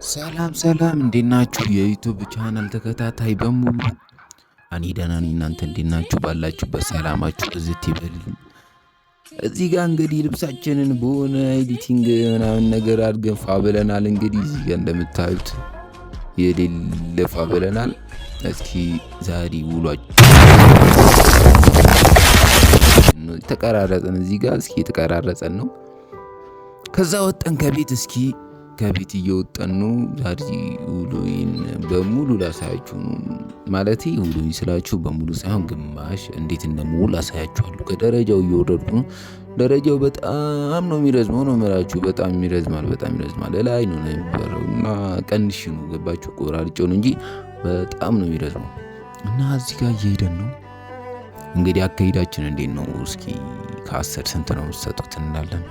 ሰላም ሰላም፣ እንዴት ናችሁ? የ YouTube channel ተከታታይ በሙሉ እኔ ደህና ነኝ። እናንተ እንዴት ናችሁ? ባላችሁበት ሰላማችሁ ብዝት ይበልልኝ። እዚህ ጋር እንግዲህ ልብሳችንን በሆነ editing ምናምን ነገር አድርገን ፏ ብለናል። እንግዲህ እዚህ ጋር እንደምታዩት የሌለ ፏ ብለናል። እስኪ ዛሬ ውሏችን ተቀራረጽን። እዚህ ጋር እስኪ የተቀራረጸን ነው። ከዛ ወጠን ከቤት፣ እስኪ ከቤት እየወጣን ነው። ዛሬ ውሎዬን በሙሉ ላሳያችሁ ነው። ማለት ውሎዬን ስላችሁ በሙሉ ሳይሆን ግማሽ እንዴት እንደምውል አሳያችኋለሁ። ከደረጃው እየወረድኩ ነው። ደረጃው በጣም ነው የሚረዝመው ነው የምላችሁ። በጣም ይረዝማል፣ በጣም ይረዝማል። ላይ ነው የነበረው እና ቀንሽ ነው ገባችሁ? ቆራርጬው ነው እንጂ በጣም ነው የሚረዝመው። እና እዚህ ጋር እየሄደን ነው። እንግዲህ አካሄዳችን እንዴት ነው? እስኪ ከ10 ስንት ነው የምትሰጡት እንላለን።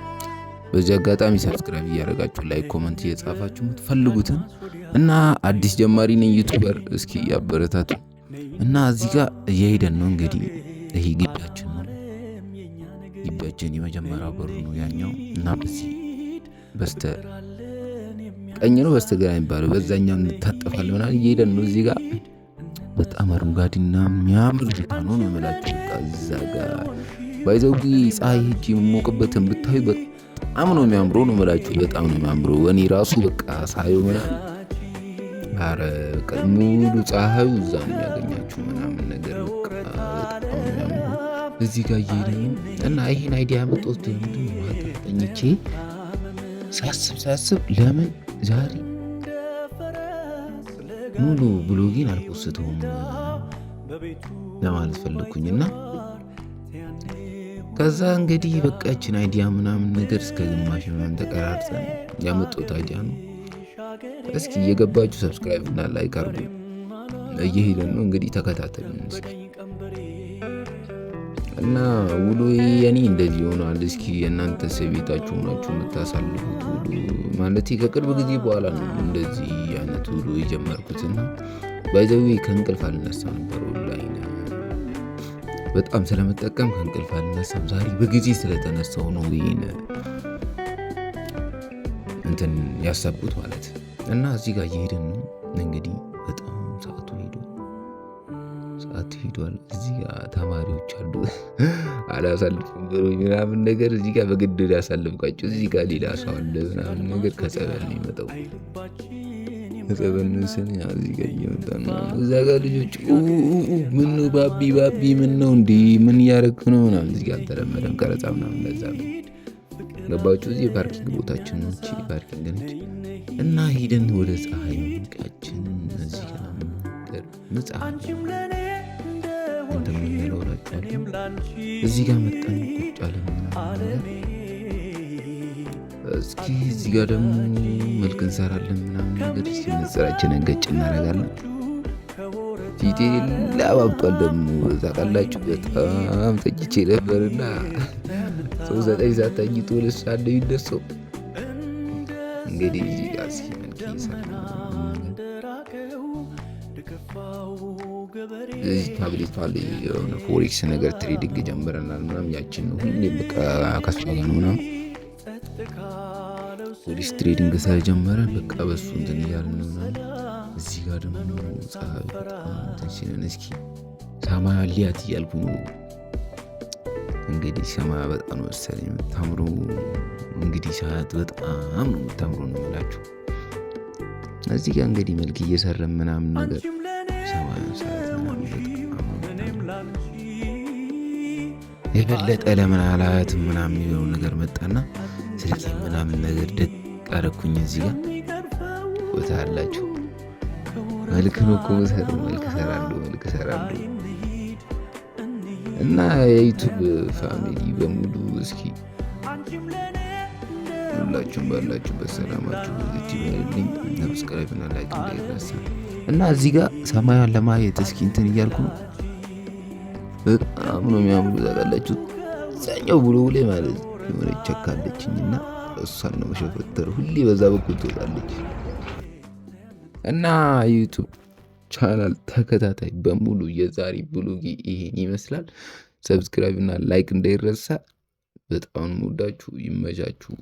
በዚህ አጋጣሚ subscribe እያደረጋችሁ፣ like፣ comment እየጻፋችሁ የምትፈልጉትን እና አዲስ ጀማሪ ነኝ YouTuber፣ እስኪ ያበረታቱ። እና እዚህ ጋር እየሄደን ነው። እንግዲህ ይሄ ግቢያችን ነው። ግቢያችን የመጀመሪያው በሩ ነው ያኛው እና በዚህ በስተ ቀኝ ነው በስተ ግራ የሚባለው በዛኛው እንታጠፋለን ምናምን እየሄደን ነው። እዚህ ጋር በጣም አረንጓዴና የሚያምር ቦታ ነው ነው የምላችሁ። በቃ እዛ ጋር by the way ፀሐይ ሄጄ የምሞቅበትን ብታዩ በጣም ነው የሚያምረው ነው የምላችሁ። በጣም ነው የሚያምረው። እኔ ራሱ በቃ ሳየው ምናምን ኧረ በቃ ሙሉ ፀሐዩ እዛ ነው የሚያገኛችሁ ምናምን ነገር፣ በቃ በጣም ነው የሚያምረው። እዚህ ጋር እየሄድን እና ይሄን idea ያመጣሁት ምንድን ነው፣ ማታ ተኝቼ ሳስብ ሳስብ ለምን ዛሬ ሙሉ vlog ኤን አልፖስተውም ለማለት ፈለግኩኝ። እና ከዛ እንግዲህ በቃ ያችን idea ምናምን ነገር እስከ ግማሽ ምናምን ተቀራርጸን ያመጣሁት idea ነው። እስኪ እየገባችሁ subscribe እና like አድርጉ። እየሄደን ነው እንግዲህ፣ ተከታተሉን እስኪ። እና ውሎ የኔ እንደዚህ ሆኗል። እስኪ የእናንተስ ቤታችሁ ሆናችሁ የምታሳልፉት ውሎ? ማለት ከቅርብ ጊዜ በኋላ ነው እንደዚህ አይነት ውሎ የጀመርኩትና by the way ከእንቅልፍ አልነሳም ነበር። ኦንላይን በጣም ስለምጠቀም ከእንቅልፍ አልነሳም። ዛሬ በጊዜ ስለተነሳው ነው ይሄን እንትን ያሰብኩት ማለት። እና እዚህ ጋር እየሄድን ነው እንግዲህ፣ በጣም ሰዓቱ ሄዷል። ሰዓቱ ሄዷል። እዚህ ጋር ተማሪዎች አሉ። አላሳልፍም ብሎ ምናምን ነገር እዚህ ጋር በግድ ያሳልፍኳቸው። እዚህ ጋር ሌላ ሰው አለ ምናምን ነገር፣ ከጸበል ነው የሚመጣው። ከጸበል ነው ስል እዚህ ጋር እየመጣ ነው። እዛ ጋር ልጆች ምን ነው ባቢ ባቢ፣ ምን ነው እንዴ፣ ምን እያደረግክ ነው ምናምን። እዚህ ጋር አልተለመደም ቀረጻ ምናምን፣ ለዛ ነው ገባችሁ። እዚህ parking ቦታችን ነው። እቺ parking ነች። እና ሂደን ወደ ፀሐይ መሞቂያችን እዚህ ጋር ፀሐይ እንትን የምንለው እላችኋለሁ። እዚህ ጋር መጣን፣ ቁጭ አለን ምናምን ነገር። እስኪ እዚህ ጋር ደግሞ መልክ እንሰራለን ምናምን ነገር። እስኪ መነጽራችንን ገጭ እናደርጋለን። ፊቴ ላባብጧል ደግሞ ታውቃላችሁ። በጣም ተኝቼ ነበርና ሰው 9 ሰዓት ተኝቶ 2 ሰዓት ነው የሚነሳው። እንግዲህ እዚህ ጋር እስኪ መልክ እየሰራን ነው። እዚህ ታብሌቷ ላይ የሆነ forex ነገር trading ጀምረናል ምናምን፣ ያችን ነው ሁሌ በቃ ከሷ ጋር ነው ምናምን። Forex trading ስለጀመረ በቃ በሱ እንትን እያልን ነው ምናምን። እዚህ ጋር ደግሞ ፀሐዩ በጣም እንትን ሲለን እስኪ ሰማያዊ ሊያት እያልኩ ነው። እንግዲህ ሰማያ በጣም ነው መሰለኝ የምታምረው። እንግዲህ ሰዓት በጣም ነው የምታምረው ነው የምላችሁ። እዚህ ጋር እንግዲህ መልክ እየሰራን ምናምን ነገር ሰማያዊ ሰዓት ምናምን በጣም የበለጠ ለምን አላያትም ምናምን የሚለው ነገር መጣና ስልኬ ምናምን ነገር ደቅ አረኩኝ። እዚህ ጋር ቦታ አላችሁ። መልክ ነው እኮ የምሰራው፣ መልክ እሰራለሁ፣ መልክ እሰራለሁ። እና የ YouTube family በሙሉ እስኪ ሁላችሁም ባላችሁበት ሰላማችሁ ብዝት ይበልልኝ። Subscribe እና like እንዳይረሳ። እና እዚህ ጋር ሰማያን ለማየት እስኪ እንትን እያልኩ ነው። በጣም ነው የሚያምሩ ታውቃላችሁ። እዛኛው ብሎ ላይ ማለት የሆነ ቸካለችኝ እና እሷን ነው መሸፈተር፣ ሁሌ በዛ በኩል ትወጣለች። እና YouTube channel ተከታታይ በሙሉ የዛሬ vlog ኤ ይሄን ይመስላል። Subscribe እና like እንዳይረሳ። በጣም ወዳችሁ፣ ይመቻችሁ።